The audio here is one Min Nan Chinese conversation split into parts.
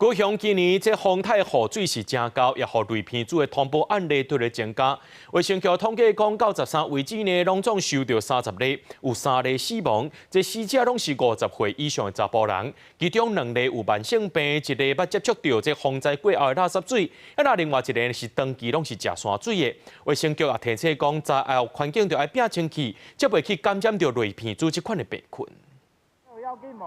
高雄今年這風颱雨水是誠厚，也予雷病豬的通報案例都咧增加。衛生局統計講，到13為止呢，攏總收著30例，有三例死亡。這死者攏是50歲以上的查埔人，其中兩例有慢性病，一例捌接觸著這風災過後的垃圾水，啊，那另外一个是長期攏是食山水的。衛生局也提醒講，災後環境著愛摒清氣，才袂去感染著雷病豬這款的病菌。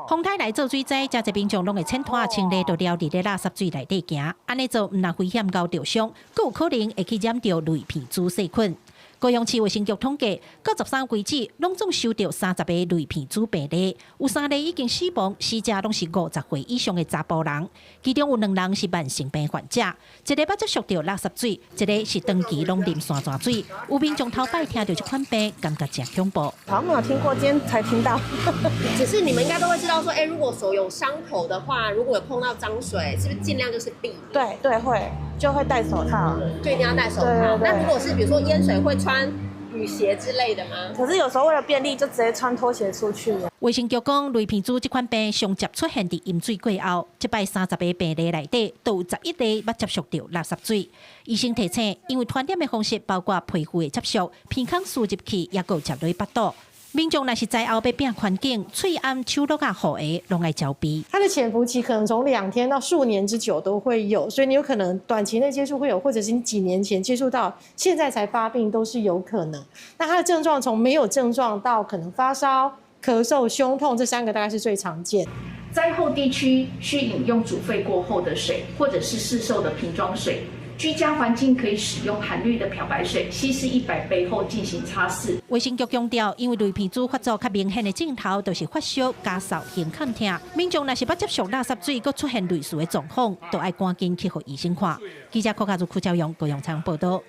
風颱來做水災，誠濟民眾攏會淺拖清理就撂佇咧垃圾水內底行，按呢做毋但危險𠢕著傷，閣有可能會去染著雷病豬細菌。高雄市衛生局統計，到13為止，攏總收著30個雷病豬病例，有三例已經死亡，死者攏是50歲以上的查埔人，其中有兩人是慢性病患者，一个捌接觸著垃圾水，一个是長期攏啉山泉水。有民眾頭擺聽著這款病，感覺誠恐怖。好像沒有聽過，今天才聽到。只是你們應該都會知道說，如果手有傷口的話，如果有碰到髒水，是不是盡量就是避免？對對，會就會戴手套，就一定要戴手套。那如果是比如說淹水會穿雨鞋之類的嗎？可是有時候為了便利，就直接穿拖鞋出去。衛生局講，雷病豬這款病上捷出現佇淹水過後，這擺30個病例內底，都有11例捌接觸著垃圾水。醫生提醒，因為傳染的方式包括皮膚的接觸、鼻孔輸入去，抑閣有食落腹肚。民眾若是災後欲摒環境，喙罨、手橐仔、雨鞋攏愛常備。它的潛伏期可能從2天到數年之久都會有，所以你有可能短期內接觸會有，或者是你幾年前接觸到，現在才發病都是有可能。那它的症狀從沒有症狀到可能發燒、咳嗽、胸痛，這三個大概是最常見。災後地區需飲用煮沸過後的水，或者是市售的瓶裝水。居家環境可以使用含氯的漂白水稀釋100倍後進行擦拭。衛生局強調，因為雷病豬發作較明顯的症頭，就是發燒、咳嗽、胸腔疼。民眾若是捌接觸垃圾水，閣出現類似的狀況，都愛趕緊去予醫生看。記者柯家如、柯昭陽、高雄採訪報導。